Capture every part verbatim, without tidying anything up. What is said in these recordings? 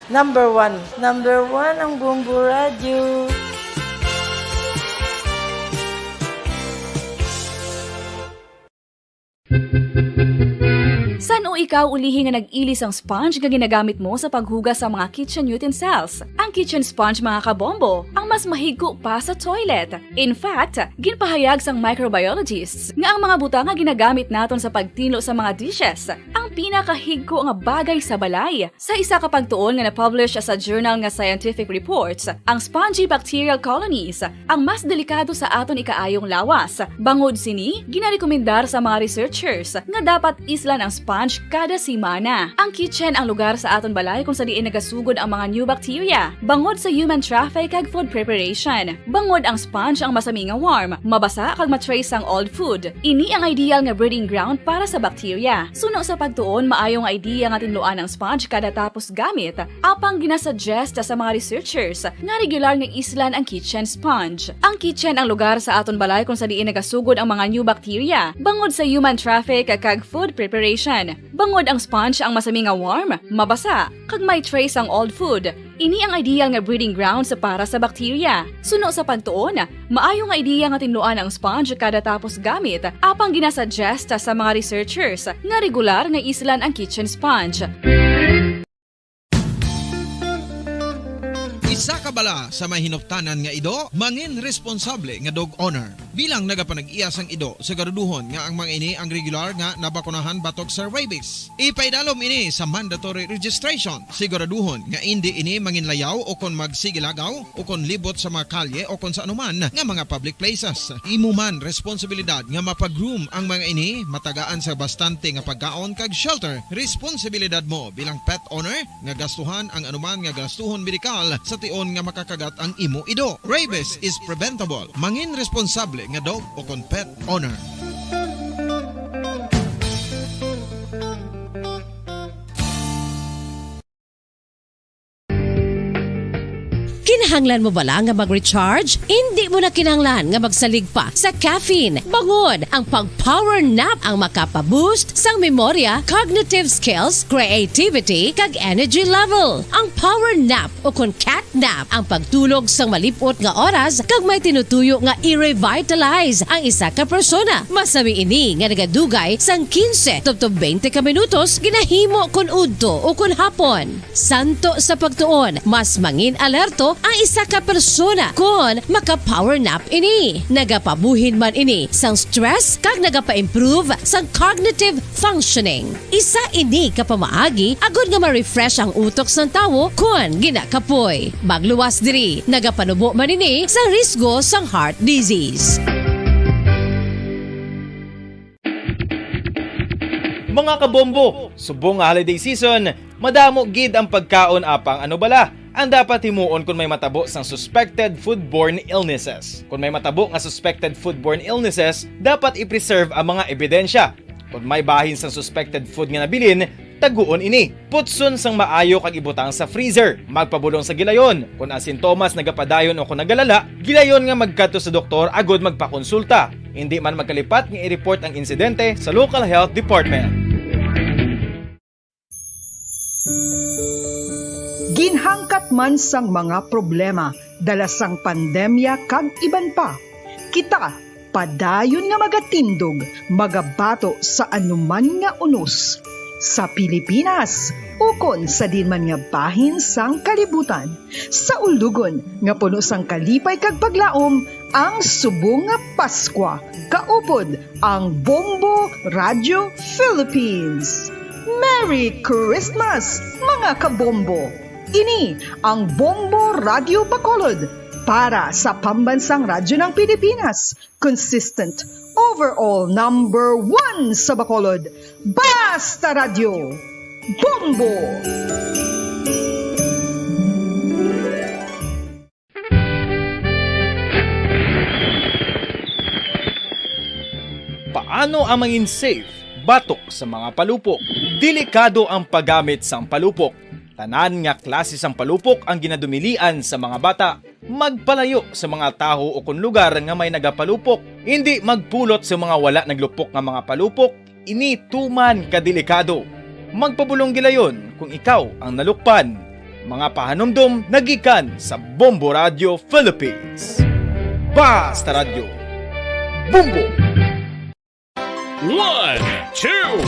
Number one. Number one ang Bombo Radyo. San-o ikaw ulihi nga nag-ili sang sponge nga ginagamit mo sa paghugas sa mga kitchen utensils? Ang kitchen sponge, mga kabombo, ang mas mahigko pa sa toilet. In fact, ginpahayag sang microbiologists nga ang mga butang nga ginagamit naton sa pagtinlo sa mga dishes ang pinakahigko nga bagay sa balay. Sa isa ka pagtuon nga na-publish sa journal nga Scientific Reports, ang spongy bacterial colonies ang mas delikado sa aton ikaayong lawas. Bangod sini, ginarekomendar sa mga researchers nga dapat islan ang sponge kada semana. Ang kitchen ang lugar sa aton balay kung sa diin nagasugod ang mga new bacteria bangod sa human traffic kag food preparation. Bangod ang sponge ang masami nga warm, mabasa kag ma-trace sang old food. Ini ang ideal nga breeding ground para sa bacteria. Suno sa pagtuon, maayo nga idea nga tinluan ang sponge kada tapos gamit, apang ginasuggest sa mga researchers nga regular nga islan ang kitchen sponge. Ang kitchen ang lugar sa aton balay kung sa diin nagasugod ang mga new bacteria bangod sa human traffic kag food preparation. Bangod ang sponge ang masami nga warm, mabasa, kag may trace ang old food, ini ang ideal nga breeding grounds para sa bacteria. Suno sa pagtuon, maayo nga idea nga tinluan ang sponge kada tapos gamit, apang ginasuggest sa mga researchers nga regular nga islan ang kitchen sponge. Isa ka bala sa may hinuptanan nga ido, mangin responsable nga dog owner. Bilang nagapanag-iya sang ido, siguraduhon nga ang mga ini ang regular nga nabakunahan batok sa rabies. Ipaidalom ini sa mandatory registration. Siguraduhon nga indi ini manginlayaw o kon magsigilagaw o kon libot sa mga kalye o kon sa anuman nga mga public places. Imo man responsibilidad nga mapa-groom ang mga ini, matagaan sa bastante nga pagkaon kag shelter. Responsibilidad mo bilang pet owner nga gastuhan ang anuman nga gastuhon medikal sa tion nga makakagat ang imo ido. Rabies is preventable. Mangin responsable nga dog o kon pet owner. Kinahanglan mo bala nga mag-recharge? Indi mo na kinahanglan nga magsalig pa sa caffeine. Bangod ang pag-power nap ang makapa-boost sang memorya, cognitive skills, creativity, kag energy level. Ang power nap o kon cat nap ang pagtulog sang malip-ot nga oras kag may tinutuyo nga i-revitalize ang isa ka persona. Masami ini nga nagadugay sang quince tubtob twenty ka minutos, ginahimo kon udto o kon hapon. Santo sa pagtuon, mas mangin-alerto ang isa ka persona kon maka-power nap ini. Nagapabuhin man ini sang stress kag nagapa-improve sang cognitive functioning. Isa ini ka pamaagi agod nga ma-refresh ang utok sang tawo kon ginakapoy. Magluwas diri, nagapanubo man ini sa risgo sang heart disease. Mga kabombo, subong nga holiday season, madamo gid ang pagkaon apang ano bala ang dapat himuon kon may matabo sang suspected foodborne illnesses. Kon may matabo nga suspected foodborne illnesses, dapat i-preserve ang mga ebidensya. Kon may bahin sang suspected food nga nabilin, taguon ini. Putson sang maayo kag ibutang sa freezer. Magpabulong sa gilayon. Kon ang sintomas nagapadayon o kon nagalala, gilayon nga magkadto sa doktor agod magpakonsulta. Indi man magkalipat nga i-report ang insidente sa local health department. Ginhangkat man sang mga problema dala sang pandemya kag iban pa, kita padayon nga magatindog, magabato sa anuman nga unos, sa Pilipinas ukon sa diin man nga bahin sang kalibutan. Sa ulugon nga puno sang kalipay kag paglaom, ang subong nga Paskwa, kaupod ang Bombo Radio Philippines. Merry Christmas, mga kabombo! Ini ang Bombo Radio Bacolod para sa Pambansang Radyo ng Pilipinas, consistent, overall number one sa Bacolod. Basta Radyo, Bombo! Paano ang mangin safe batok sa mga palupok? Delikado ang paggamit sang palupok. Tanan nga klase sang palupok ang ginadumilian sa mga bata. Magpalayo sa mga tawo ukon lugar nga may nagapalupok. Indi magpulot sa mga wala naglupok nga mga palupok. Ini tuman ka delikado. Magpabulong gilayon kung ikaw ang nalukpan. Mga pahanumdom nagikan sa Bombo Radio Philippines. Basta Radyo, Bombo! One, two,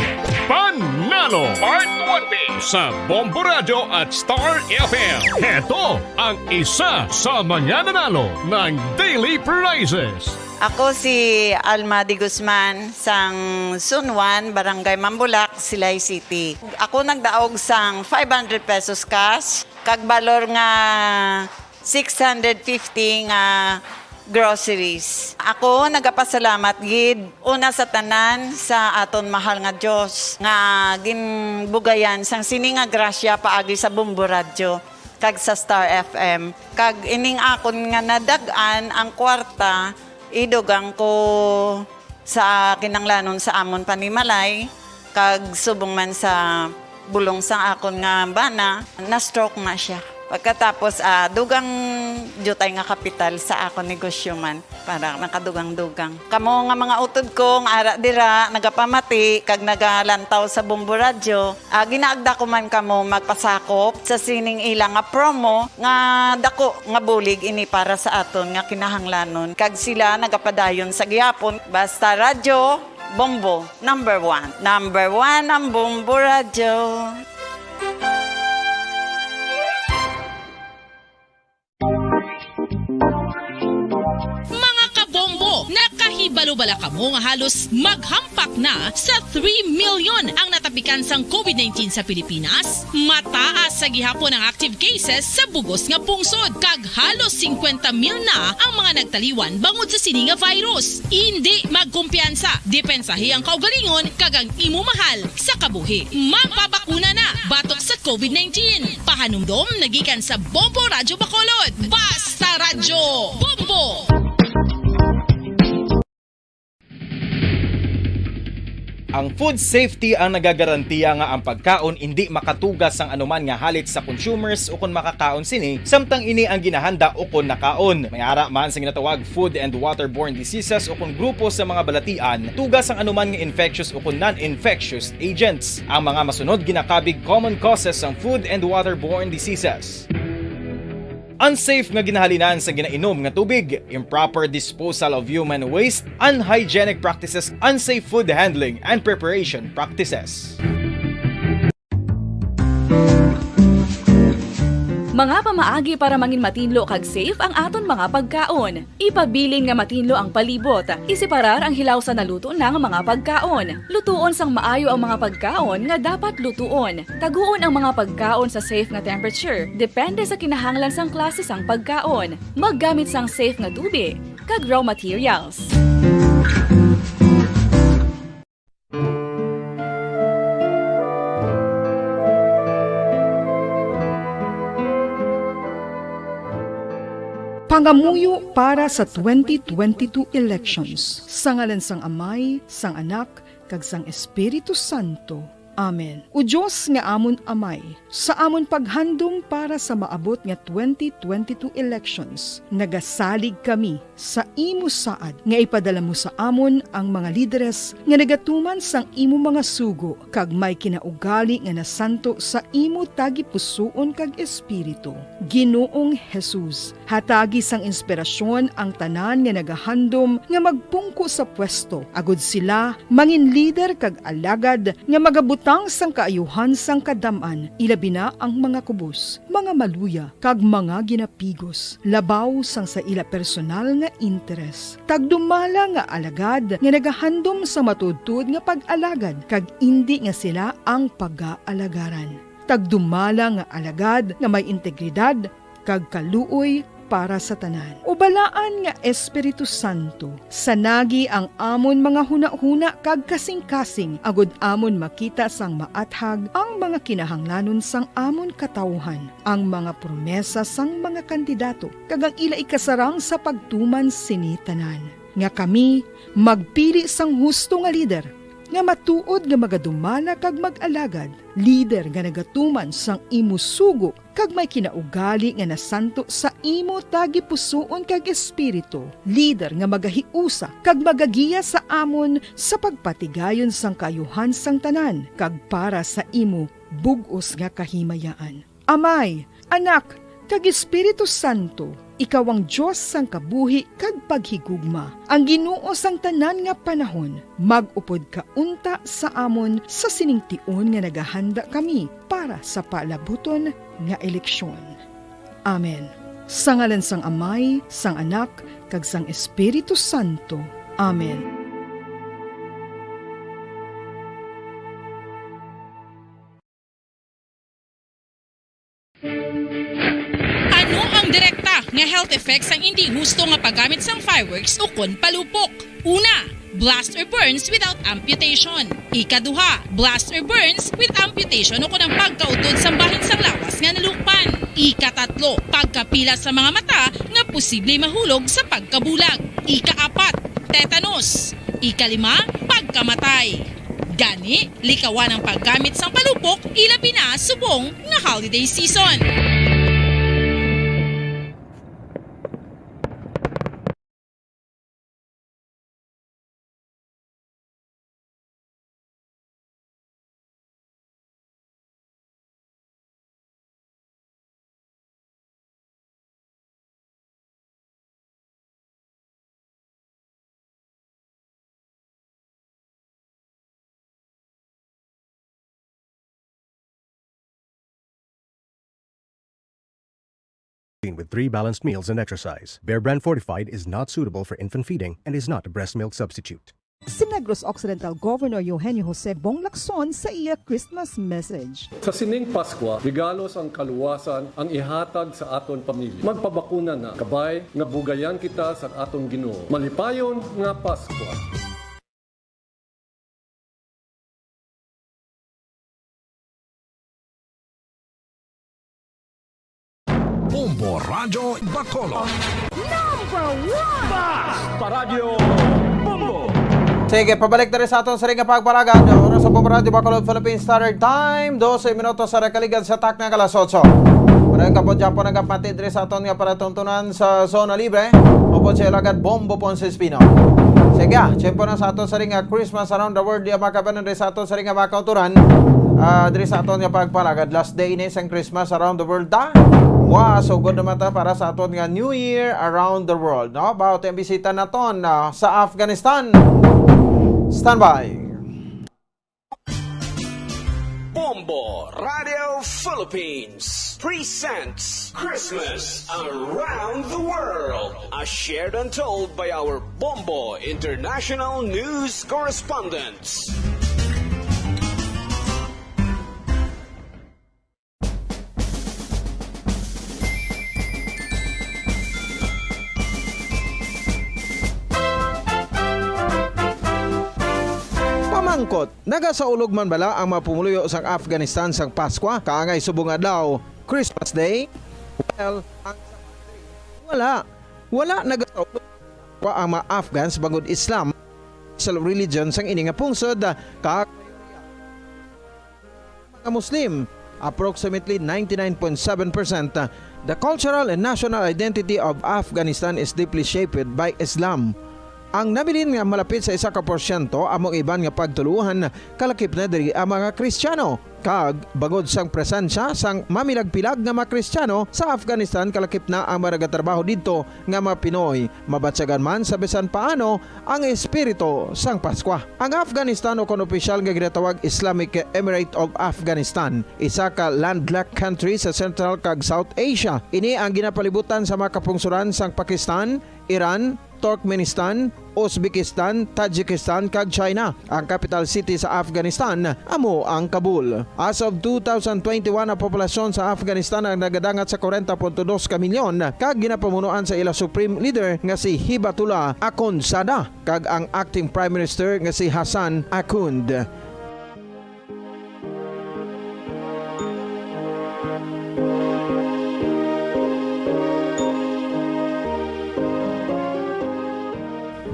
Panalo! Part one B sa Bombo Radio at Star F M. Heto ang isa sa mga nanalo ng daily prizes. Ako si Alma de Guzman, sang Sunwan, Barangay Mambulak, Silay City. Ako nagdaog sang five hundred pesos cash, kag balor nga six hundred fifty nga groceries. Ako nagapasalamat gid una sa tanan sa aton mahal nga Dios nga ginbugayan sang sini nga grasya paagi sa Bombo Radyo kag sa Star F M. Kag ining akon nga nadag-an ang kwarta, idugang ko sa kinanglanon sa amon panimalay, kag subong man sa bulong sang akon nga bana, na-stroke na siya. Pagkatapos, ah, dugang diutay nga kapital sa akon negosyo man, para makadugang-dugang. Kamo nga mga utod ko nga ara dira nagapamati kag nagalantaw sa Bombo Radyo, ah, ginaagda ko man kamo magpasakop sa sining ila nga promo nga dako nga bulig ini para sa aton nga kinahanglanon. Kag sila nagapadayon sa gihapon, basta radyo, Bombo, number one. Number one ang Bombo Radyo. Mga kabombo, nakahibalo bala kamo nga halos maghampak na sa three million ang natapikan sang covid nineteen sa Pilipinas? Mataas sa gihapon ang active cases sa bugos nga pungsod, kag halos singkwenta mil na ang mga nagtaliwan bangod sa sini nga virus. Indi magkumpiyansa, depensahi ang kaugalingon kag ang imo mahal sa kabuhi. Magpabakuna na batok sa covid nineteen. Pahanumdom nagikan sa Bombo Radyo Bacolod. Basta Radyo, Bombo! Ang food safety ang nagagarantiya nga ang pagkaon indi makatuga sang anuman nga halit sa consumers ukon makakaon sini, samtang ini ang ginahanda ukon nakaon. May ara man sa ginatawag food and waterborne diseases ukon grupo sa mga balatian, tuga sang anuman nga infectious ukon non-infectious agents. Ang mga masunod ginakabig common causes sang food and waterborne diseases. Unsafe nga ginahalinan sa ginainom nga tubig, improper disposal of human waste, unhygienic practices, unsafe food handling and preparation practices. Mga pamaagi para mangin matinlo kag safe ang aton mga pagkaon. Ipabilin nga matinlo ang palibot. Iseparar ang hilaw sa naluto na nga mga pagkaon. Lutuon sang maayo ang mga pagkaon nga dapat lutuon. Taguon ang mga pagkaon sa safe nga temperature, depende sa kinahanglan sang klase sang pagkaon. Maggamit sang safe nga tubig kag raw materials. Pangamuyo para sa twenty twenty-two elections. Sa ngalan sang Amay, sang Anak, kag sang Espiritu Santo. Amen. O Dios nga amon Amay, sa amon paghandom para sa maabot nga twenty twenty-two elections, nagasalig kami sa imo saad nga ipadala mo sa amon ang mga lideres nga nagatuman sang imo mga sugo kag may kinaugali nga nasanto sa imo tagipusoon kag espiritu. Ginoong Jesus, hatagi sang inspirasyon ang tanan nga nagahandom nga magpungko sa pwesto, agod sila mangin lider kag alagad nga magabutang sang kaayuhan sang kadam-an, ilabi na ang mga kubos, mga maluya, kag mga ginapigos, labaw sang sa ila personal nga interes. Tagdumala nga alagad nga nagahandom sa matuodtuod nga pag-alagad, kag indi nga sila ang pagaalagarang. Tagdumala nga alagad nga may integridad kag kaluoy para sa tanan. O Balaan nga Espiritu Santo, sanagi ang amon mga hunahuna kag kasingkasing, agod amon makita sang maathag ang mga kinahanglanon sang amon katawuhan, ang mga promesa sang mga kandidato, kag ang ila ikasarang sa pagtuman sini tanan, nga kami magpili sang husto nga lider, nga matuod nga magadumala kag mag-alagad, lider nga nagatuman sang imo sugo kag may kinaugali nga nasanto sa imo tagipusoon kag espiritu, lider nga magahiusa kag magagiya sa amon sa pagpatigayon sang kaayuhan sang tanan kag para sa imo bug-os nga kahimayaan. Amay, Anak, kag Espiritu Santo, ikaw ang Dios sang kabuhi kag paghigugma, ang Ginoo sang tanan nga panahon. Mag-upod ka unta sa amon sa sining tion nga nagahanda kami para sa palabuton nga eleksyon. Amen. Sa ngalan sang Amay, sang Anak, kag sang Espiritu Santo. Amen. Ano ang direkta nga health effects sang indi husto nga paggamit sang fireworks ukon palupok? Una, blast or burns without amputation. Ikaduha, blast or burns with amputation ukon ang pagkautod sang bahin sang lawas nga nalukpan. Ikatatlo, pagkapila sa mga mata nga posible mahulog sa pagkabulag. Ikaapat, tetanus. Ikalima, pagkamatay. Gani, likawan ang paggamit sang palupok, ilabi na subong nga holiday season. With three balanced meals and exercise. Bear Brand Fortified is not suitable for infant feeding and is not a breast milk substitute. Si Negros Occidental Governor Eugenio Jose Bong Lacson sa iya Christmas message. Sa sining Paskwa, regalo sang kaluwasan ang ihatag sa aton pamilya. Magpabakuna na, kabay nga bugayan kita sa aton Ginoo. Malipayon nga Paskwa! Bombo Radyo Bacolod. Number one! Bas! Paradyo Bombo! Sige, pabalik diri sa aton siring nga pagpalagad. Oras sa Bombo Radyo Bacolod, Philippine Standard Time, dose minutos sa nakaligad sa takna nga alas otso. Maraming kapod Japon nagapati diri sa aton nga palatuntunan sa Zona Libre. Upod sa ilagad Bombo Ponce Espino. Sige, ah, tiyempo na sa aton siring nga Christmas around the world. Di ang makabanan diri sa aton siring nga mga kauturan. Ah, diri sa aton nga pagpalagad, last day ini sang Christmas around the world, ta. Wa, sugod naman ta para sa aton nga New Year around the world, no? About ang bisita naton, ah, sa Afghanistan. Standby. Bombo Radio Philippines presents Christmas Around the World, as shared and told by our Bombo International News Correspondents. Pamangkot, nagasaulog man bala ang mga pumuluyo sang Afghanistan sang Paskwa kaangay subong adlaw, Christmas Day? Well, ang sagot, wala. Wala nagasaulog pa ang mga Afghans bangod Islam sa religion sang ini nga pungsod, kag mga Muslim, approximately ninety-nine point seven percent. The cultural and national identity of Afghanistan is deeply shaped by Islam. Ang nabilin nga malapit sa isa ka porsyento amo ang iban nga pagtuluohan kalakip na diri ang mga Kristiyano. Kag bangod sang presensya sang mamilagpilag nga mga Kristiyano sa Afghanistan, kalakip na ang mga nagatrabaho didto nga mga Pinoy, mabatyagan man sa bisan paano ang espiritu sang Paskwa. Ang Afghanistan, o kon opisyal nga ginatawag Islamic Emirate of Afghanistan, isa ka landlocked country sa Central kag South Asia. Ini ang ginapalibutan sa mga kapungsoran sang Pakistan, Iran, Turkmenistan, Uzbekistan, Tajikistan, kag China. Ang capital city sa Afghanistan amo ang Kabul. As of two thousand twenty-one, ang populasyon sa Afghanistan ang nagadangat sa kwarenta punto dos ka milyon, kag ginapamunuan sa ila supreme leader nga si Hibatullah Akhundzada kag ang acting prime minister nga si Hassan Akhund.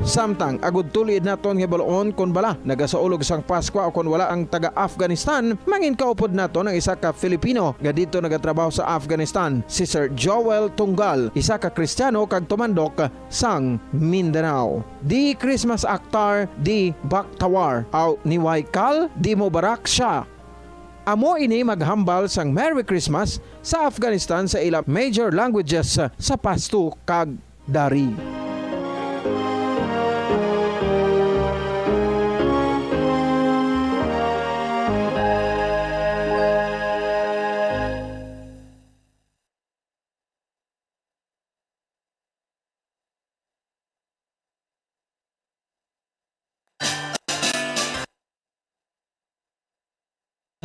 Samtang, agud tuliid naton nga hibaluon kon bala nagasaulog sang Paskwa o kon wala ang taga-Afghanistan, mangin kaupod naton ang isa ka Filipino nga didto nagatrabaho sa Afghanistan, si Sir Joel Tunggal, isa ka Kristiyano kag tumandok sang Mindanao. Di Christmas aktar, di baktawar, aw niway kal, di mo barak siya. Amo ini maghambal sang Merry Christmas sa Afghanistan sa ila major languages sa Pashto kag Dari.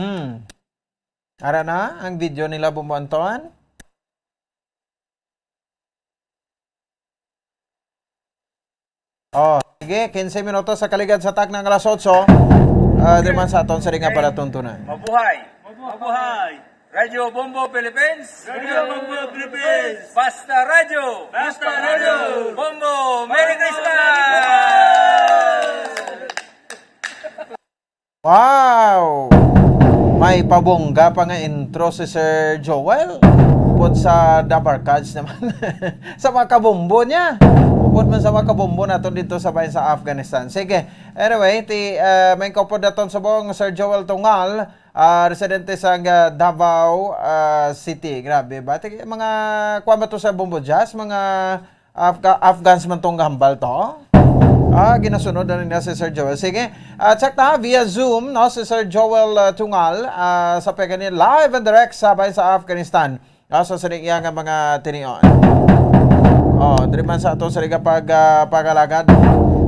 Hmm. Ara na ang video nila, Bombo Anton. Oh, sige, quince minutos sa kaligad sa takna nga alas otso. Ah, di man sa aton sa ring nga palatuntunan. Mabuhay! Mabuhay! Radyo Bombo Philippines! Radyo Bombo Philippines! Basta Radyo! Basta Radyo! Bombo! Merry Christmas! Wow! May pabongga pa nga intro si Sir Joel. Upod sa Dabarkads naman. Sa mga kabombo niya. Upod man sa mga kabombo naton dito sa bayan sa Afghanistan. Sige. Anyway, ti, ah, may kaupod naton subong Sir Joel Tungal, ah, residente sa, ah, Davao, ah, City. Grabe ba? Ti, mga kuwan ba to sa Bombo Jazz? Mga Afga-, Afghans man tong hambal to? Ah, ginasunod na nila si Sir Joel. Sige, ah, check ta via Zoom, no, si Sir Joel, ah, Tungal, ah, sa pagani live and direct sa bayan sa Afghanistan. Ah, sa sini iya nga mga tinion. Oh, diri man sa ato sa liga pag, ah, pag-alagad.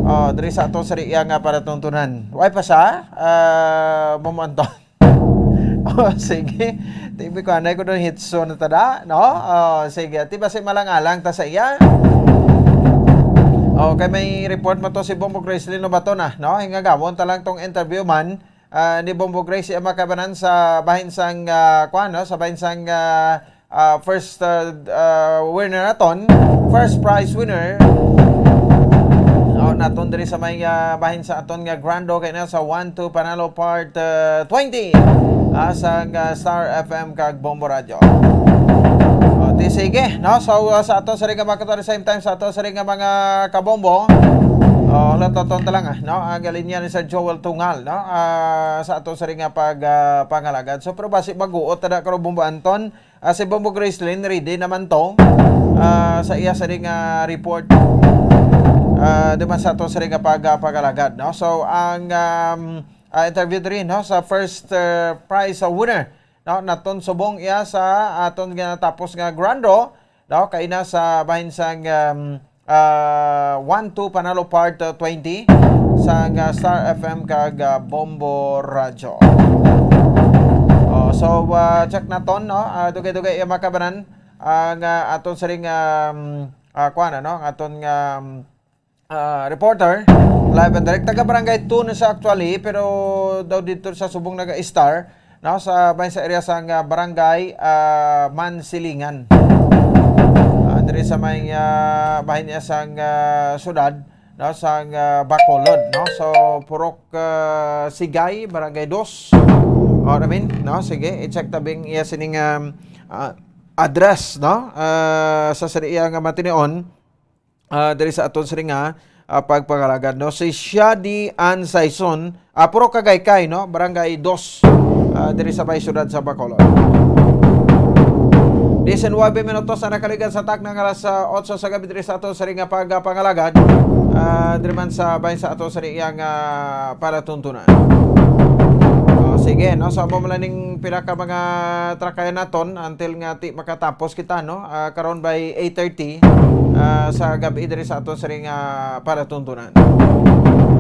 Oh, diri sa ato sa iya nga palatuntunan. Way pa sa, ah, Ma'am Anton. Oh, sige. Tibi ko, anay ko doon hitso na tada, no? Oh, sige. Ati ba si malang-alang ta sa iya? Oh, kay may report mo to si Bombo Grace Lino Bato na, no? Hingagawon ta lang tong interview man, ah, ni Bombo Grace, iya makabanan sa bahin sang, ah, kuwan, no? Sa bahin sang, ah, ah, first, ah, ah, winner naton, first prize winner. Oh, naton diri sa may, ah, bahin sa aton nga grand draw kay na sa one two Panalo Part, ah, twenty, ah, sa, ah, Star F M kag Bombo Radio. Oh, di sige, no? So, ah, sa ato sa ring nga mga katuwari, same time sa ato sa ring nga mga kabombo. Oh, lato ta lang, ah, no? Ang linya ni Sir Joel Tungal, no? Ah, sa ato sa ring nga pag, ah, pangalagad. So, pero basi baguot ta na karon, Bombo Anton. Ah, si Bombo Gracelyn, ready naman to. Ah, sa iya sa ring, ah, report. Ah, di man sa to sa ring, ah, pag, ah, pag-alagad, no? So, ang, um, ah, interview diri, no, sa first, ah, prize, ah, winner, no, naton subong iya sa aton nga natapos nga grand draw, no, kay na sa bahin sang, um, ah, one two Panalo Part, ah, twenty sang, ah, Star F M kag, ah, Bombo Radyo. Oh, so, ah, check naton, no? Ah, dugay-dugay iya makabanan ang, ah, aton siring, um, ah, kuwan, ano, ang aton nga, um, ah, reporter, live and direct. Taga Barangay two na siya actually, pero daw dito sa subong naga-star, no, sa, bahin sa area sang, ah, Barangay, ah, Mansilingan. Ah, diri sa may, ah, bahin niya sang, ah, syudad, no, sang, ah, Bacolod, no. So, Purok, ah, Sigay, Barangay Dos. Oh, I mean, no, sige, i-check tabing iya sining, um, ah, address, no, ah, sa sini iya nga matinion. Ah, diri sa aton siring nga, ah, pagpangalagad, no? Si Shadi Ann Saison, ah, Purok Kagaykay, no? Barangay Dos, ah, diri sa may syudad sa Bacolod. Diecinuebe minutos ang nakaligad sa takna nga alas, ah, otso sa gabi diri sa aton siring nga pagpangalagad. Ah, diri man sa bahin sa aton siring nga palatuntunan. Oh, sige, no? So, amo man lang ning pila ka mga trakayan naton until nga ti makatapos kita, no? Ah, karon by eight thirty, ah, sa gabi diri sa aton siring nga palatuntunan.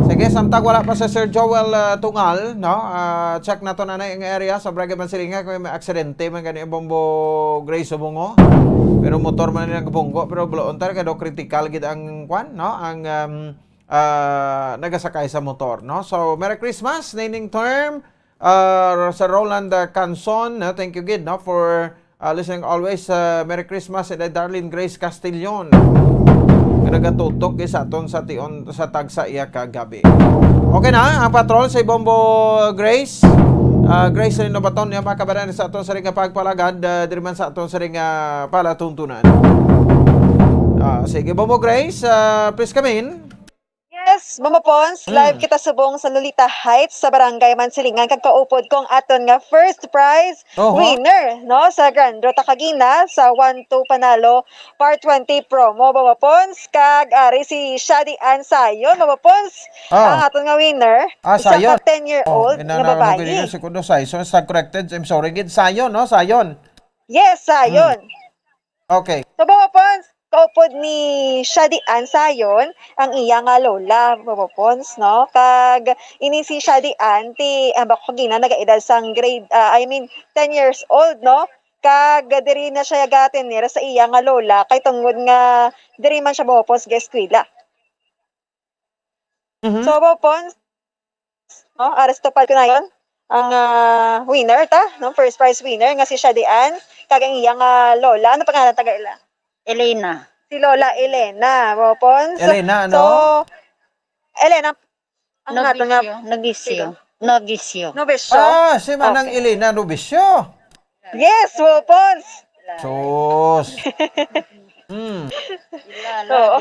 Sige, samtang wala pa si Sir Joel, ah, Tungal, no? Ah, check naton anay ang area sa Barangay Mansilingan kung may aksidente man gani ang Bombo Grace Subongo. Pero motor man nila nga bunggo, pero buloon ta kay daw critical gid ang kwan, no? Ang, um, ah, nagasakay sa motor, no? So, Merry Christmas, nining term. Ah, sa Roland, ah, Canson, no? Thank you gid, no, for, ah, listening always. Ah, Merry Christmas, and Darlene Grace Castillon. Nga nagatutok gid sa aton sa tion, sa tagsa iya ka gabi. Okay na ang patrol sa Bombo Grace. Ah, Grace Renovaton niya makabanan sa aton sa ring nga pagpalagad, ah, diri man sa aton sa ring nga palatuntunan. Ah, sige, Bombo Grace, ah, please come in. Yes, Mama Pons, Mm. live kita subong sa Lolita Heights sa Barangay Mansilingan, kag kaupod ko ang aton nga first prize Oho. winner, no, sa Grand Draw ta kagina sa one two Panalo Part twenty promo, Mama Pons, kag ari si Shadi Ann Sayon, Mama Pons, Oh. ang aton nga winner, Ah, isa Sayon. ka ten-year-old Oh, ina nga na, babayi. Nagiging segundo Sayon. So, stand corrected. I'm sorry, gid Sayon, no? Sayon. Yes, Sayon. Mm. Okay. So, Mama Pons, kaupod ni Shadi Ann Sayon ang iya nga lola, Mama Pons, no? Kag ini si Shadi Ann, ti, ang bako kagina, nagaedad sang grade, ah, I mean, ten years old, no? Kag diri na siya gatinir sa iya nga lola, kay tungod nga diri man siya, Mama Pons, gaeskwela. Mhm. So, Mama Pons, no, Aristopal ko na yun. Ang, ah, winner ta, no? First prize winner nga si Shadi Ann, kag ang iya nga lola. Ano pangalan ta, Gaila? Elena. Si Lola Elena, Mama Pons. Elena, ano? So, Elena, ang ato nga Novicio. Novicio. Novicio. Nobisyo. Ah, si Manang Okay. Elena Nobisyo. Yes, Mama Pons. Sus. Mm. Oo.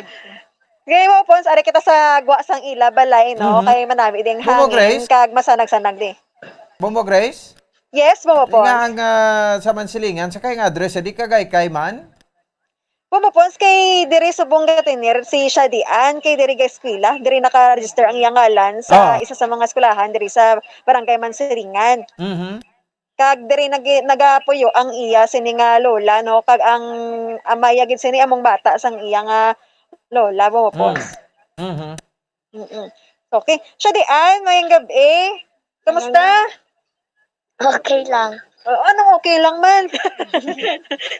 Ngayon, Mama Pons, ari kita sa gwa sang ila balay, no? Mhm. Kay manami ding Bumo hangin, Grace? kag masanag-sanag di. Bumo Grace? Yes, Mama Pons. Nga ang, ah, sa Mansilingan, sa kay nga address, di ka kay man? Mama Pons, kay diri subong gatinir si Shadi Ann, kay diri gaeskwela, diri naka-register ang iyang ngalan sa Ah. isa sa mga eskwelahan diri sa Barangay Mansilingan. Mhm. Kag diri nagi-, nagapuyo ang iya sini nga lola, no? Kag ang amaya gid sini among bata sang iya nga lola, Mama Pons. Mm. Mhm. Mm-mm. Okay. Shadi Ann, mayong gab-i. Kamusta? Okay lang. Oh, anong okay lang man?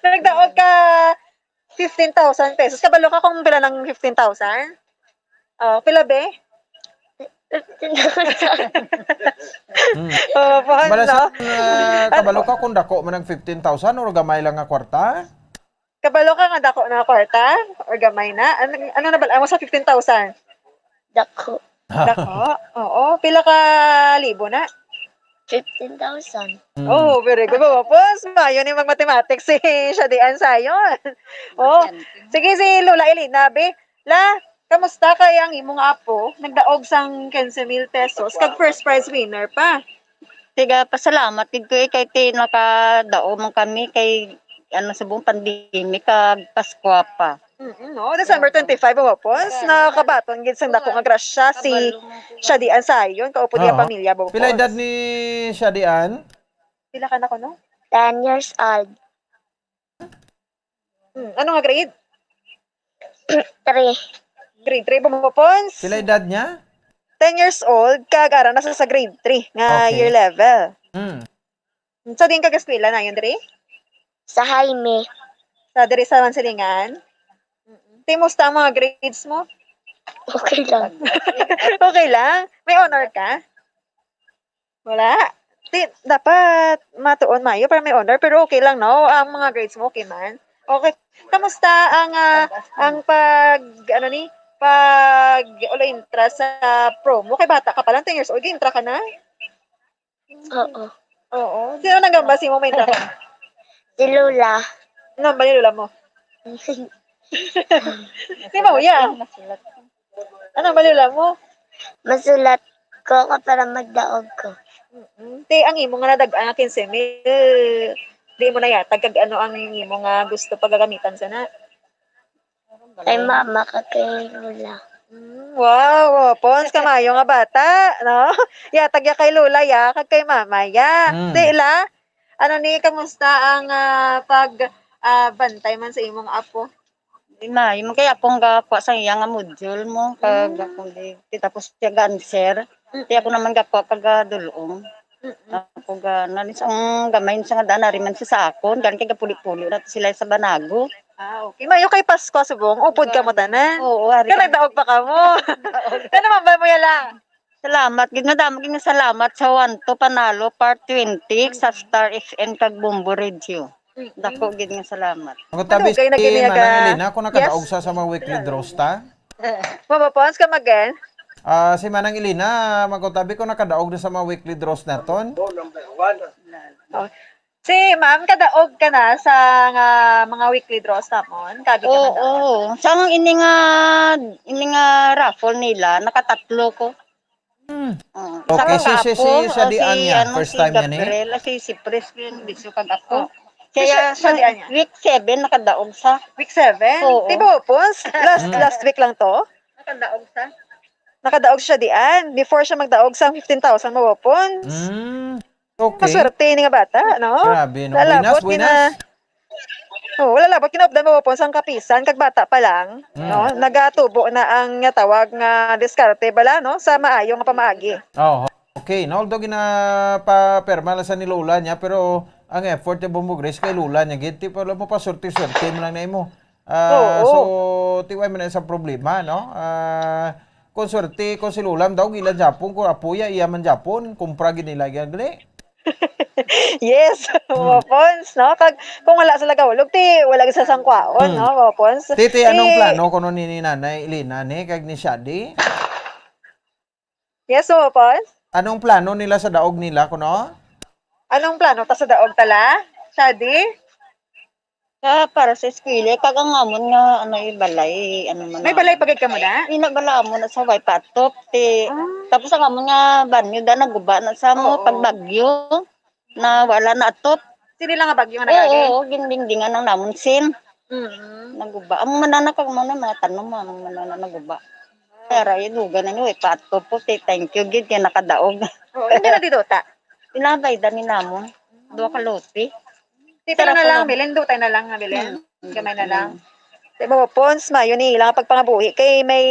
Nagdaog ka fifteen thousand pesos. Kabalo ka kung pila ng fifteen thousand? Oh, pila, be? Fifteen thousand. Mm. Oh, Mama Pons, Wala no? sa, ah, Ano kabalo po? ka kung dako man ang fifteen thousand or gamay lang nga kwarta? Kabalo ka nga dako na kwarta? Or gamay na? Ano, ano na ba? Amo sa fifteen thousand? Dako. Dako? Oo. Pila ka libo na? Fifteen thousand. Mm. Oh, very good. Mama Pons, maayo ni mag-mathematics si Shadi Ann Sayon. Oh. Sige, si Lola Elena, be. La, kamusta kay ang imong apo? Nagdaog sang quince mil pesos, kag first prize winner pa. Tiga, pasalamat gid ko, eh, kay ti nakadaog man kami kay, ano, subong pandemic kag Paskwa pa. Mm, no? December twenty-five, Mama Pons, nakabaton gid sang dako nga grasya si Shadi Ann Sayon, kaupod niya Oo. pamilya, Mama Pons. Pila edad ni Shadi Ann? Pila ka na kuno? Ten years old. Hmm, ano nga grade? Three. Grade three, Mama Pons? Pila edad niya? Ten years old, kag ara na sa, sa grade three nga Okay. year level. Hmm. Sa diin ka gaeskwela na yun, diri? Sa Jaime. Sa diri sa Mansilingan? Mm-mm. Ti, musta ang mga grades mo? Okay lang. Okay lang? May honor ka? Wala. Ti, dapat matuon maayo para may honor, pero okay lang, no? Ang mga grades mo, okay man. Okay. Kamusta ang, ah, ang pag, ano ni, pag ulo intra sa promo? Kay bata ka pa lang, ten years old, intra ka na? Oo. Oo. Sino nang gamba si mo may intra ka? Si Lola. Ano ba ni Lola mo? Di ba, ya? Ano ba ni Lola mo? Masulat ko ka para magdaog ko. Mm-mm. Ti, ang imo nga nadag-an nga quince mil, di mo nayatag kag ano ang imo nga gusto pagagamitan sana? Kay mama ka kay Lola. Mm, wow, wow. Pons, kamayo nga bata, no? Yatag ya kay Lola, ya, kag kay Mama, ya. Mm. Di la? Ano ni, kamusta ang, ah, pag, ah, bantay man sa imong apo? Di, maayo man kay akong gakuha sa iya nga module mo, kag Mm. akong di, di tapos siya ga-answer. Mm. Di ako naman gakuha kag, ah, dulong. Mm-mm. Ako ga, nalis ang gamay sa nga daan, ari man siya sa akon, gani kay gapuli-puli na sila sa banago. Ah, okay. Mayo kay Pasko, subong, upod ka mo tanan. Oo, ari Kaya kami. nagdaog pa ka mo. Kaya naman ba mo yala? Salamat. Gid nga damo, gid nga salamat sa One to Panalo Part twenty sa Star F M kag Bombo Radio. Mm-mm. Dako gid nga salamat. Ang utabi Madugay na si gid niya Manang ga- Elena, kung nakadaog Yes. sa, sa mga weekly draws ta? Mama Pons, come again? Ah, si Manang Elena, magkutabi ko nakadaog na sa mga weekly draws naton. Oh. Si ma'am, kadaog ka na sa nga mga weekly draws namon? Kagi ka na? Oo. Sang ini nga, ini nga raffle nila, nakatatlo ko. Hmm. Oo. Okay, Sa si, si, si, ako, si o Dian si, niya, ano, first si time niya ni? Gabriel, si, si Pres, yun, bisyo kag ako. Oh. Kaya Siya, siya sa Dian niya? week seven, nakadaog sa. Week seven? Oo. Tibo, Pons? Last, Mm. last week lang to? Nakadaog sa? Nakadaog siya dian. Before siya magdaog sa fifteen thousand, mga Pons. Mm. Okay. Maswerte ni nga bata, no? Grabe, no? Wala Buenas, labot buenas. gina-, oh, wala labot ginaupdan mo po sang kapisan, kag bata pa lang, Mm. no? Nagatubo na ang nga tawag nga diskarte bala, no? Sa maayo nga pamaagi. Oh, okay. No, although ginapapirma lang sa ni Lola niya, pero ang effort ni Bombo Grace kay Lola niya gid. Ti, wala mo pa swerte-swerte mo lang na imo. Ah, Oo. so, ti, wala man na sa problema, no? Ah, kung swerte, kung si Lola, daw, ila Japon, kung apo ya, iya man Japon, kumpra gid nila, gani. Yes, Hmm. weapons, no? Kag kung wala sila gahulog, ti, wala gid sa sangkwaon, Hmm. no? Weapons. Titi, anong Ti plano kuno ni, ni Nanay Elena ni, kag ni Shadi? Yes, weapons. Anong plano nila sa daog nila kuno? Anong plano ta sa daog tala? Shadi? Ah, para sa eskwela, kag ang amon nga, ano, eh, balay, ano man May na. balay pa gid kamo na? Ina bala amon na sa way patop, ti. Ah. Tapos ang amon nga banyo da naguba na sa mo Oo. pag bagyo, na wala na atop. Sini lang nga bagyo nga Oo, nagagi? oo, gindingdingan ang namon sin. Mm. Naguba. Ang manana kag mo na mga tanom, ang manana naguba. Wow. Pero yung lugan na nyo, eh, patop po, ti, thank you, gid, kay nakadaog. Oo, hindi na dito ta. Ilabay, dani namon. Dua ka lote. Ti, pero Sarap na lang, po. Bilin, dutay na lang nga, Bilin. Mm. Gamay na lang. Mm. Ti, mo, Pons, mayo ni ilang pagpangabuhi kay may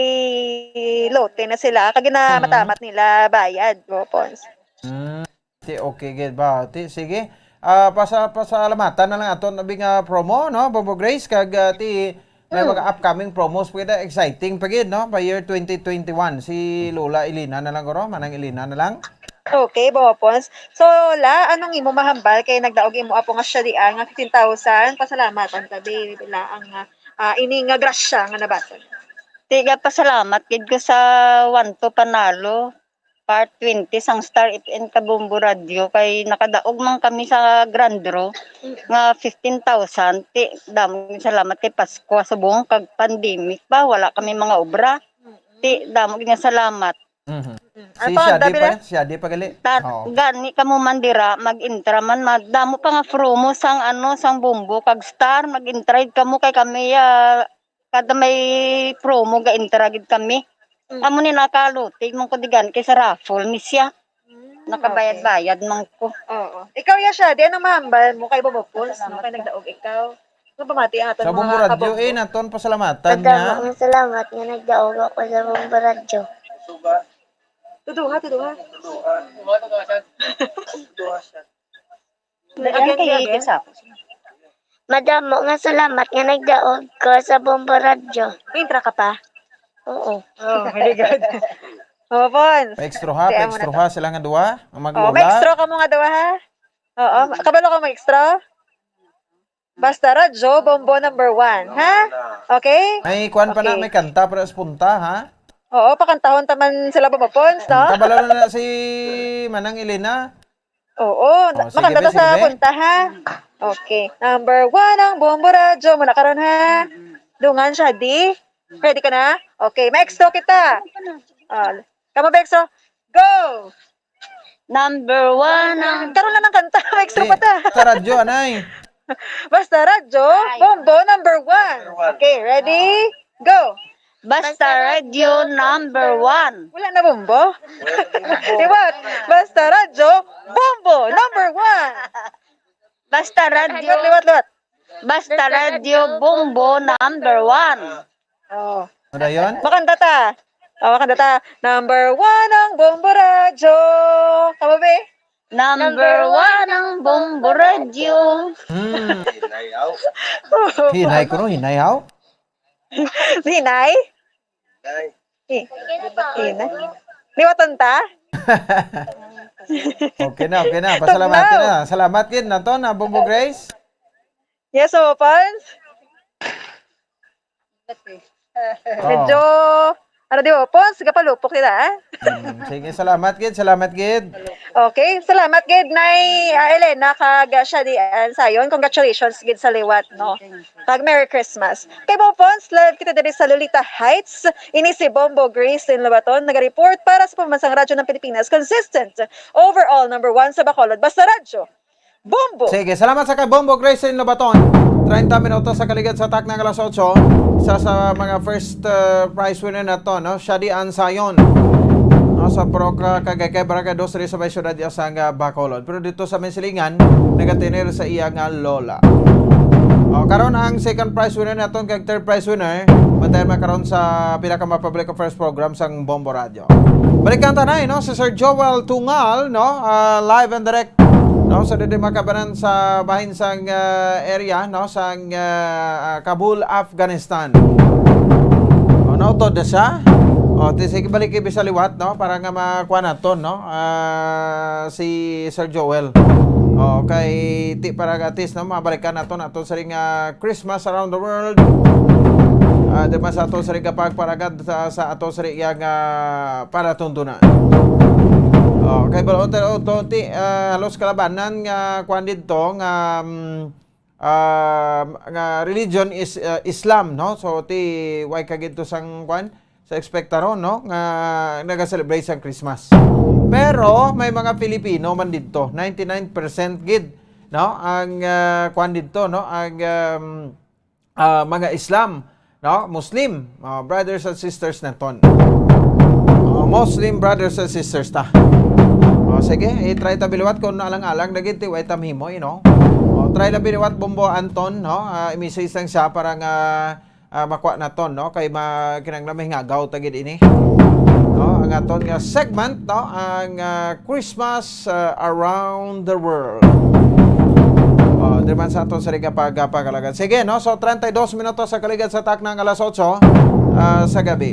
lote na sila. Kag na Mm. matamat nila bayad, mo, Pons. Mm. Ti, okay, gid ba? Ti, sige. Ah, pasa-, pasalamatan na lang aton abi nga promo, no, Bobo Grace, kag, ah, ti, may Mm. mga upcoming promos pa gid, exciting pa gid, no, pa year twenty twenty-one. Si Lola Elena na lang, guro, Manang Elena na lang. Okay, Bobo Pons. So, La, anong imo mahambal kay nagdaog imo apo nga siya dian nga fifteen thousand? Pasalamatan ta, baby, La, ang, ah, ah, ini nga grasya nga nabasa. Tiga, pasalamat gid ko sa One to Panalo, Part twenty sang Star F M Kabombo Radio, kay nakadaog man kami sa Grand Draw Mm. nga fifteen thousand. Ti, damo gid salamat kay Pasko, subong kag pandemic pa, wala kami mga obra. Mm. Ti, damo gid nga salamat. Mhm. Mm. Si Ano pa, Shadi Dabi pa, na? Shadi pa gali? Tar-, Oo. gani kamo man dira, mag-intra man, ma-, damo pa nga promo sang, ano, sang Bombo kag Star, mag-intra gid kamo kay kami, ah, kada may promo, ga-intra gid kami. Mm. Amo ni nakalutig man ko digan kay sa raffle ni siya. Mm, Nakabayad-bayad man ko. Oo. Ikaw, ya siya, di ano mahambal mo kay Bobo Pons, no? Kay nagdaog ikaw. Ano pamati ang aton Sa mga Bombo Radio, kabombo? eh, naton pasalamatan Madamo niya. nga salamat nga nagdaog ako sa Bombo Radio. Tuduha, tuduha. Tuduha, tuduha siya. Again, Ang again. Kay sa Madamo nga salamat nga nagdaog ko sa Bombo Radyo. May intra ka pa? Oo. Oh, very good. Oh, Pons. Maestro ha, Kaya mo na maestro to. Ha, sila nga duha, ang Oh, maglola. Maestro ka mo nga duha, ha? Oo, kabalo ka maestro? Basta Radyo, Bombo number one, ha? Okay? May kuwan pa na, Okay. May kanta para sa punta, ha? Oo, pakantahon taman sila, Bombo Pons, no? Kabalo na na si Manang Elena. Oo, Oh, na-, sige, makanta be, ta sige, sa be. Punta, ha? Okay. Number one ang Bombo Radyo. Muna karon, ha? Mm-mm. Dungan siya, di? Ready ka na? Okay, maestro kita. Oh, kamo, maestro. Go! Number one ang Karon lang ang kanta. Maestro Eh, pa ta. Sa radyo, anay. Basta Radyo, Ay. Bombo number one. Number one. Okay, ready? Go! Basta Radyo number one. Wala na Bombo? Wala na Bombo. Liwat. Basta Radyo, Bombo number one. Basta Radyo. Liwat, liwat, liwat. Basta Radyo, Bombo number one. Oh. Ano yun? Makanta ta. Oh, makanta ta. Number one ang Bombo Radyo. Kamo, be? Number one ang Bombo Radyo. Hmm. Hinay, aw. Hinay ko, no? Hinay, aw? Hinay? Hinay. Hi-, hinay. Liwatan ta? Okay na, okay na. Pasalamatan Tugnaw. Na. Salamat gid nato na, Bombo Grace. Yes, Open. Oh. Medyo Ano di mo, Pons? Gapalupok nila, ah? Mm, sige, salamat gid, salamat gid. Okay, salamat gid, Nay, ah, Elena, kag, ah, Shadi Ansayon. Congratulations gid sa liwat, no? Kag Merry Christmas. Kay Bo Pons, live kita diri sa Lolita Heights. Ini si Bombo Grace in Lobaton, nag-report para sa Pambansang Radyo ng Pilipinas. Consistent, overall, number one sa Bacolod. Basta Radyo, Bombo! Sige, salamat sa kay Bombo Grace in Lobaton. Treinta minutos sa kaligad sa takna nga alas otso. Isa sa mga first, uh, prize winner nato, no? Shadi Ansayon. No, sa Proca, Cagaygay, Barangay Dos, diri sa may siyudad iya sang, uh, Bacolod. Pero dito sa may silingan, nagatener sa iya nga lola. O, karon ang second prize winner naton kag third prize winner, bantayan man karon sa pila ka mga public affairs program sang Bombo Radyo. Balikan ta na, eh, no? Si Sir Joel Tungal, no? Ah, live and direct, no? Sa didi makabanan sa bahin sang, ah, area, no? Sang, ah, ah, Kabul, Afghanistan. O, nautod na siya. O, ti, sige, balik kay bisa liwat, no? Para nga makuha naton, no? Ah, si Sir Joel. O, kay ti para gatis, no? Mabalikan naton ato sa ring, ah, Christmas around the world. Ah, di ba sa ato sa ring kapagparagad sa, sa ato sa ring iya nga palatuntunan. O, kay balo, ti, ah, halos kalabanan nga kuan dito nga, mm, ah, nga religion is, ah, Islam, no? So, ti, way ka gid to sang kuan, sa ekspektaron, no? Nga naga-celebrate sang Christmas. Pero may mga Filipino man dito, ninety-nine percent gid, no? Ang, ah, kuan dito, no? Ang, um, ah, mga Islam, no? Muslim, ah, brothers and sisters naton. Ah, Muslim brothers and sisters ta. O, sige, i-try ta biliwat kung alang-alang na gid ti way ta mahimo, you know. O, try lang biliwat, Bombo Anton, no? Ah, i-message lang siya para nga, ah, makuha naton, no? Kay ma-, kinahanglan mahingagaw ta gid ini. No? Ang aton nga segment, no? Ang, ah, Christmas, ah, around the world. O, di man sa aton sa ring pagpakalagan. Sige, no? So, treinta y dos minutos sa kaligad sa takna nga alas otso, ah, sa gabi.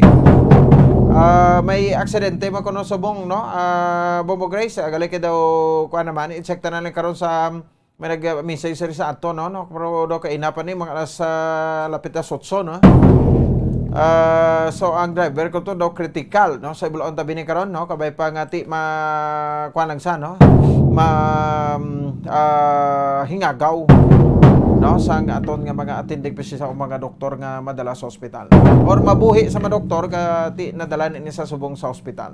Ah, may aksidente man kuno subong, no? Ah, Bombo Grace, ah, gali kay daw, kuan naman, i-check ta na lang karon sa, may nag-message sa ato, no? No? Pero daw kaina pa ni, mga alas, ah, lapit na alas otso, no? Ah, so, ang driver ko to daw critical, no? Sa Ibulaon tabi ni karon, no? Kabay pa nga ti ma-, kuan lang sa, no? Ma-, ah, hingagaw, no? Sa aton nga mga attending physician o mga doktor nga madala sa ospital. Or mabuhi sa mga doktor nga ti nadala ni sa subong sa ospital.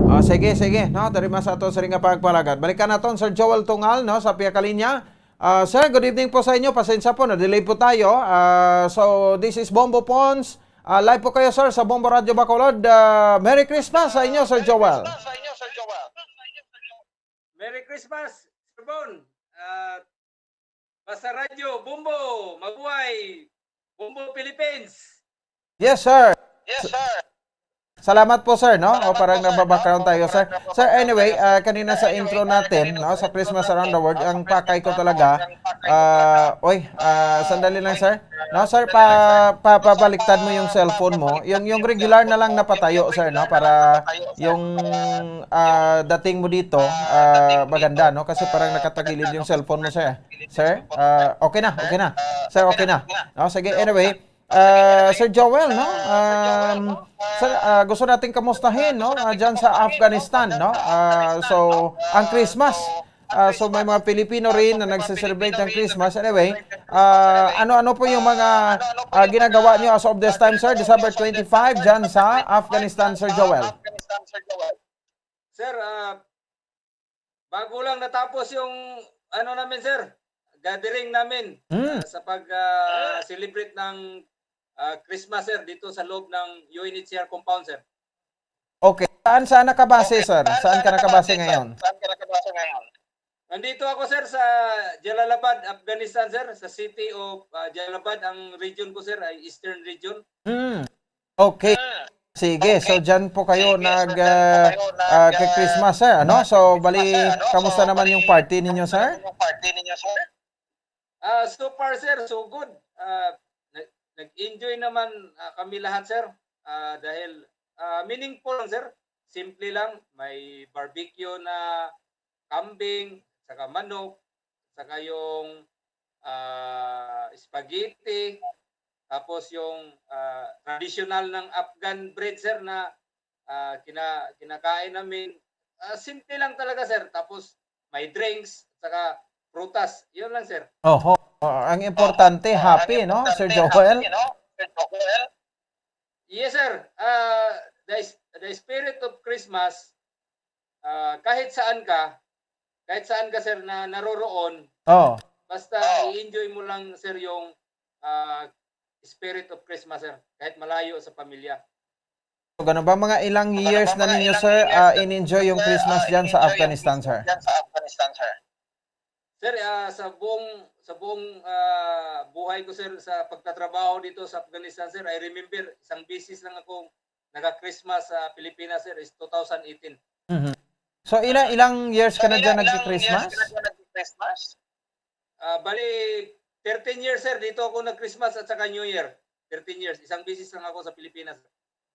Ah, sige, sige, no? Dari mas ato sa ring nga pagpalagad. Balikan naton, Sir Joel Tungal, no? Sa pihak linya. Ah, sir, good evening po sa inyo. Pasensya po, na-delay po tayo. Ah, so, this is Bombo Pons. Ah, live po kayo, sir, sa Bombo Radyo Bacolod. Ah, Merry Christmas sa inyo, Sir Joel. Merry Christmas, Sir Bon. Ah, basta radyo, Bombo, mabuhay. Bombo Philippines. Yes, sir. Yes, sir. Salamat po, sir, no? O, parang nagba-background tayo, sir. Sir, anyway, ah, kanina sa intro natin, no, sa Christmas Around the World, ang pakay ko talaga, ah, oy, ah, sandali lang, sir. No, sir, pa, pa, pabaliktad mo yung cellphone mo. Yung, yung regular na lang napatayo, sir, no, para yung, ah, dating mo dito, ah, maganda, no? Kasi parang nakatagilid yung cellphone mo, sir. Sir, ah, okay na, okay na. Sir, okay na. No, sige, anyway, ah, Sir Joel, no? Um, sir, ah, gusto natin kamustahin, no? Ah, dyan sa Afghanistan, no? Ah, so, ang Christmas, ah, so may mga Pilipino rin na nagse-celebrate ng Christmas. Anyway, ah, ano-ano po yung mga, ah, ginagawa nyo as of this time, sir? December twenty-five, dyan sa Afghanistan, Sir Joel. Sir, ah, bago lang natapos yung, ano namin, sir, gathering namin, Hmm. ah, sa pag, ah, celebrate ng, ah, Christmas, sir, dito sa loob ng U N H C R compound, sir. Okay. Saan, saan nakabase, sir? Saan ka nakabase ngayon? Nandito ako, sir, sa Jalalabad, Afghanistan, sir. Sa city of, ah, Jalalabad, ang region ko, sir, ay Eastern Region. Hmm. Okay. Sige, so dyan po kayo nag, ah, ah, kay Christmas, sir, ano? So, bali, kamusta naman yung party ninyo, sir? Ah, so far, sir, so good. Ah, nag-, nag-enjoy naman, ah, kami lahat, sir. Ah, dahil, ah, meaningful lang, sir. Simple lang, may barbecue na kambing, saka manok, saka yung, ah, spaghetti, Tapos yung, ah, traditional ng Afghan bread, sir, na, ah, kina-, kinakain namin. Ah, simple lang talaga, sir. Tapos may drinks, saka prutas. Yun lang, sir. Oho. Ah, ang importante, happy, no, Sir Joel? Yes, sir. Ah, the s-, the spirit of Christmas, ah, kahit saan ka, kahit saan ka, sir, na naroroon, Oh. basta i-enjoy mo lang, sir, yung, ah, spirit of Christmas, sir. Kahit malayo sa pamilya. So, ganun ba? Mga ilang years na ninyo, sir, ah, in-enjoy yung Christmas dyan sa Afghanistan, sir? Sir, ah, sa buong, sa buong, ah, buhay ko, sir, sa pagtatrabaho dito sa Afghanistan, sir, I remember, isang beses lang ako naka-Christmas sa Pilipinas, sir, is two thousand eighteen. Mhm. So, ilang, ilang years ka na dyan nagki-Christmas? Ah, bali, thirteen years, sir, dito ako nag-Christmas at saka New Year. Thirteen years. Isang beses lang ako sa Pilipinas.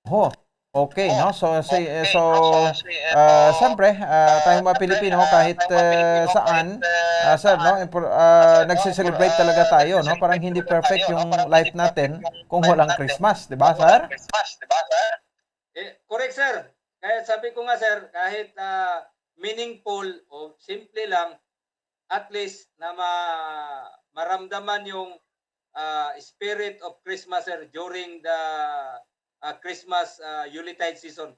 Ho. Okay, no? So, si, eh, so, ah, siyempre, ah, tayong mga Pilipino, kahit, eh, saan, ah, sir, no? Impor-, ah, nagse-celebrate talaga tayo, no? Parang hindi perfect yung life natin kung walang Christmas, di ba, sir? Eh, correct, sir. Kaya sabi ko nga, sir, kahit, ah, meaningful o simple lang, at least na ma-, maramdaman yung, ah, spirit of Christmas, sir, during the, ah, Christmas, ah, Yuletide season.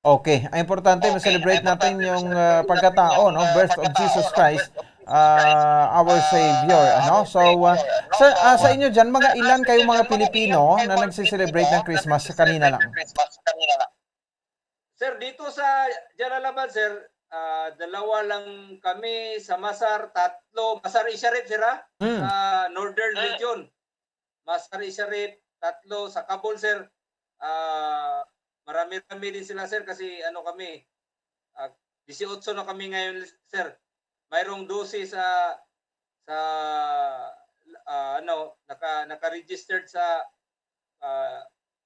Okay. Ang importante, ma-celebrate natin yung, ah, pagkatao, no? Birth of Jesus Christ, ah, our Savior, ano? So, ah, sa, ah, sa inyo dyan, mga ilan kayong mga Pilipino na nagse-celebrate ng Christmas kanina lang? Sir, dito sa Jalalabad, sir, ah, dalawa lang kami, sa Masar, tatlo. Masar-i-Sharif, sir, ha? Mm. Sa Northern Region. Masar-i-Sharif, tatlo. Sa Kabul, sir, ah, marami-rami din sila, sir, kasi ano kami, ah, dieciocho na kami ngayon, sir. Mayroong dose sa, sa, ah, ano, naka-, naka-registered sa, ah,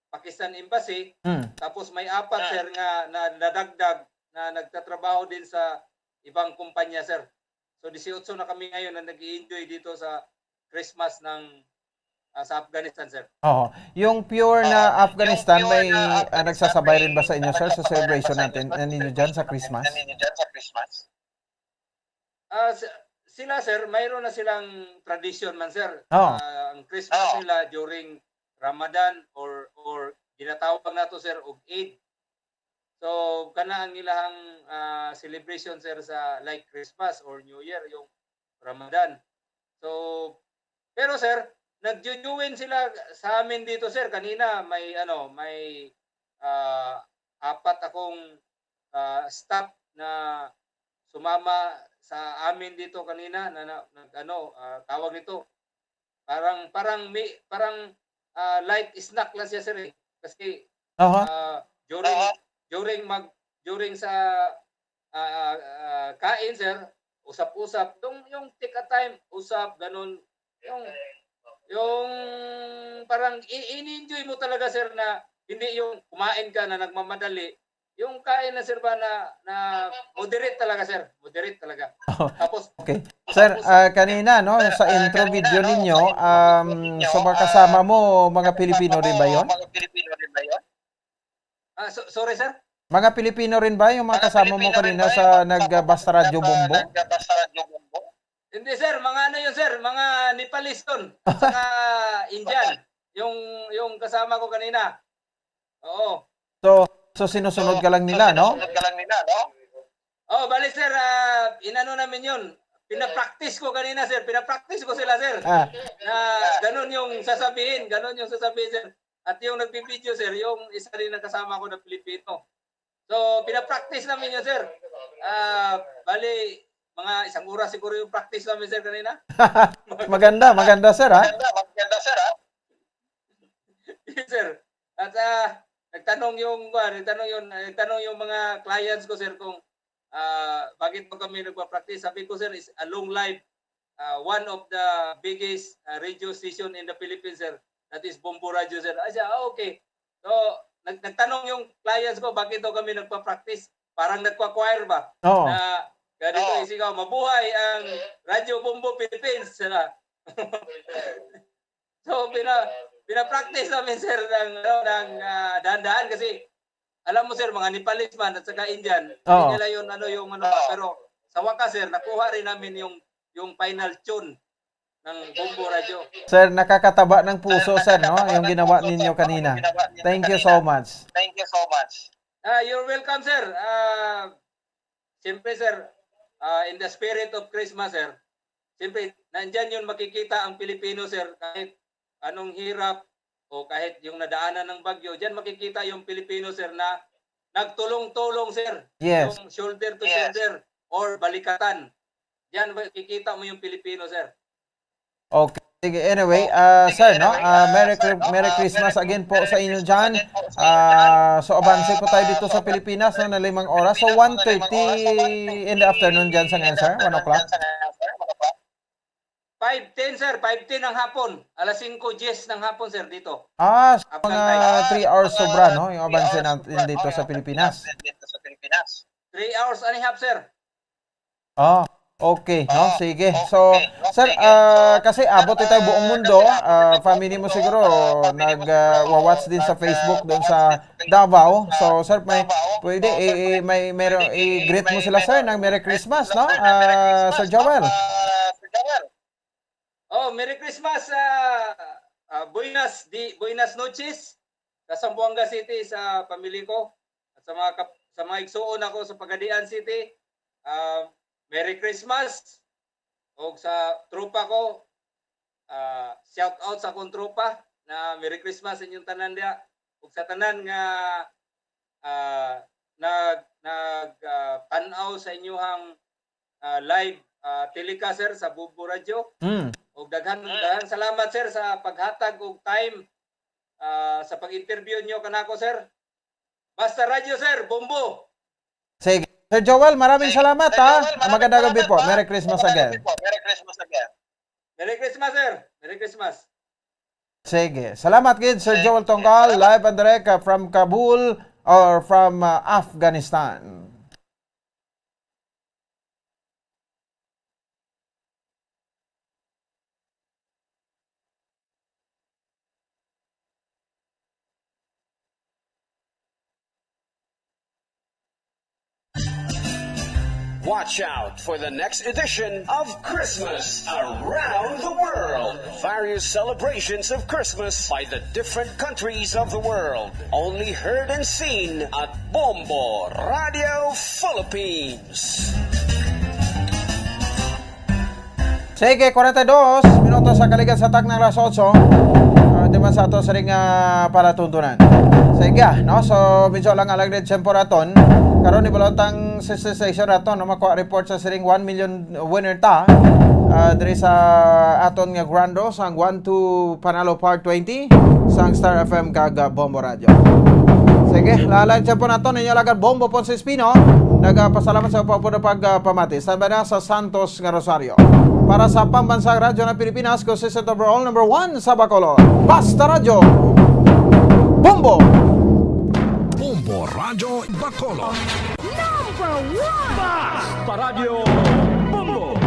Pakistan Embassy. Hmm. Tapos may apat, sir, nga na, nadagdag na nagtatrabaho din sa ibang kumpanya, sir. So, dieciocho na kami ngayon na nag-i-enjoy dito sa Christmas ng, ah, sa Afghanistan, sir. Oo. Yung pure na Afghanistan, may, ah, nagsasabay rin ba sa inyo, sir, sa celebration natin, na ninyo dyan sa Christmas? Ah, s-, sila, sir, mayroon na silang tradisyon man, sir. Oo. Ah, ang Christmas nila during Ramadan or, or ginatawag nato, sir, og Eid. So, kana ang ilahang, ah, celebration, sir, sa, like, Christmas or New Year, yung Ramadan. So, pero, sir, nag-genuine sila sa amin dito, sir. Kanina, may, ano, may, ah, apat akong, ah, staff na sumama sa amin dito kanina na, na, nag-, ano, ah, tawag nito, parang, parang may, parang, ah, light snack lang siya, sir, eh. Kasi, Aha. ah, during, during mag, during sa, ah, ah, kain, sir, usap-usap, yung, yung take a time, usap, ganun. Yung, yung parang i-, ini-enjoy mo talaga, sir, na hindi yung kumain ka na nagmamadali. Yung kain na, sir, ba na, na moderate talaga, sir. Moderate talaga. Tapos, Okay. Sir, ah, kanina, no, sa intro video ninyo, um, sa mga kasama mo, mga Pilipino rin ba yon? Ah, so-, sorry, sir. Mga Pilipino rin ba yung mga kasama mo kanina sa nag-, ah, Basta Radyo Bombo? Hindi, sir. Mga ano yun, sir? Mga Nepalese yun. Saka Indian. Yung, yung kasama ko kanina. Oo. So, so sinusunod ka lang nila, no? Oh, bali, sir, ah, inano namin yun. Pinapractice ko kanina, sir. Pinapractice ko sila, sir. Ah. Na ganun yung sasabihin, ganun yung sasabihin, sir. At yung nagbibideo, sir, yung isa rin na kasama ko na Pilipino. So, pinapractice namin yun, sir. Ah, bali, mga isang oras siguro yung practice namin, sir, kanina. Maganda, maganda, sir, ha? Maganda, maganda, sir, ha? Yes, sir. At, ah, nagtanong yung, ah, nagtanong yung, nagtanong yung mga clients ko, sir, kung, ah, bakit po kami nagpa-practice. Sabi ko, sir, is a long live, ah, one of the biggest, ah, radio station in the Philippines, sir. That is Bombo Radio, sir. Ay, siya, "Ah, okay." So, nag-, nagtanong yung clients ko, bakit daw kami nagpa-practice? Parang nagpa-choir ba? Oo. Na, ganito, Oo. isigaw, "Mabuhay ang Radyo Bombo Philippines," sila. So, pina-, Pinapractice namin, sir, ng, ano, ng, ah, dahan-dahan kasi, alam mo, sir, mga Nepalese man at saka Indian, hindi Oo. nila yun, ano, yung, ano, Oo. pero sa wakas, sir, nakuha rin namin yung, yung final tune ng Bombo Radyo. Sir, nakakataba ng puso, sir, no? Yung ginawa ninyo kanina. Thank you so much. Thank you so much. Ah, you're welcome, sir. Ah, siyempre, sir, ah, in the spirit of Christmas, sir, siyempre, nandyan yun makikita ang Pilipino, sir, kahit anong hirap o kahit yung nadaanan ng bagyo, dyan makikita yung Pilipino, sir, na nagtulong-tulong, sir. Yes. Yung shoulder to Yes. shoulder or balikatan. Dyan makikita mo yung Pilipino, sir. Okay. Sige, anyway, ah, sir, no? Ah, Merry Chri-, Merry Christmas again po sa inyo dyan. Ah, so, abanse po tayo dito sa Pilipinas, no, na limang oras. So, one thirty in the afternoon dyan sa ngayon, sir? One o'clock? Five ten, sir. Five ten ng hapon. Alas singko diyes ng hapon, sir, dito. Ah, so Afghan mga time. three hours sobra, no? Yung abanse natin dito sa Pilipinas. Three hours and a half, sir. Ah, okay, no? Ah, Sige. So, okay, no? sir, Sige. ah, So, kasi sir, abot tayo buong ah, mundo. kasi abot Ah, tayo buong family mo mundo. siguro Ah, family mo nag, siguro ah, wa-watch din sa nag, ah, Facebook doon wa-watch sa din sa Davao. Facebook So, doon sir, sa may Davao. pwede, So, sir, eh, eh, may, may, meron, pwede, eh, i-greet mo may, sila, sir, meron, ng Merry i-greet mo Christmas, sila, no? sir, ng Merry Ah, Christmas, Sir Joel. no? Ah, Merry Christmas, ah, ah, buenas di-, buenas noches sa Zamboanga City, sa pamilya ko, at sa mga kap-, sa mga igsuon ako sa Pagadian City. Ah, Merry Christmas. Og sa tropa ko, ah, shout out sa akong tropa na Merry Christmas sa inyong tanan diha. Og sa tanan nga, ah, nag-, nag-, ah, tan-aw sa inyuhang, ah, live, ah, telecast, sir, sa Bombo Radyo. Mm. Og daghan, Mm. daghan salamat, sir, sa paghatag og time, ah, sa pag-interview nyo kanako, sir. Basta Radyo, sir, Bombo. Sige. Sir Joel, maraming Sige. salamat, Sir ha. Joel, maraming Magandang gabi salamat, po. ha. Merry Christmas Magandang again. gabi po. Merry Christmas again. Merry Christmas, sir. Merry Christmas. Sige. Salamat gid, Sir Sige. Joel Tongkal, Salamat. live and direct, uh, from Kabul or from, uh, Afghanistan. Watch out for the next edition of Christmas Around the World. Various celebrations of Christmas by the different countries of the world. Only heard and seen at Bombo Radio Philippines. Sige, kwarenta y dos minutos sa kaligan sa taknang alas otso. Ah, di man sa ato siring, ah, palatuntunan. Sige, no? So, medyo lang alang rin tempo raton. Karon, ibalotang sa station raton, no? Makuha report sa siring one million winner ta. Ah, diri sa aton nga grand draw, sang one two Panalo Part twenty, sang Star F M kag, ah, Bombo Radio. Sige, lalang tempo naton, ninyo alagad Bombo Ponce Espino. Nagapasalamat sa pagpapamati. Standby na sa Santos nga Rosario. Para sa Pambansang Radyo ng Pilipinas, consistent overall number one sa Bacolod. Basta Radyo, Bombo! Bombo Radyo Bacolod. Number one! Basta Radyo, Bombo!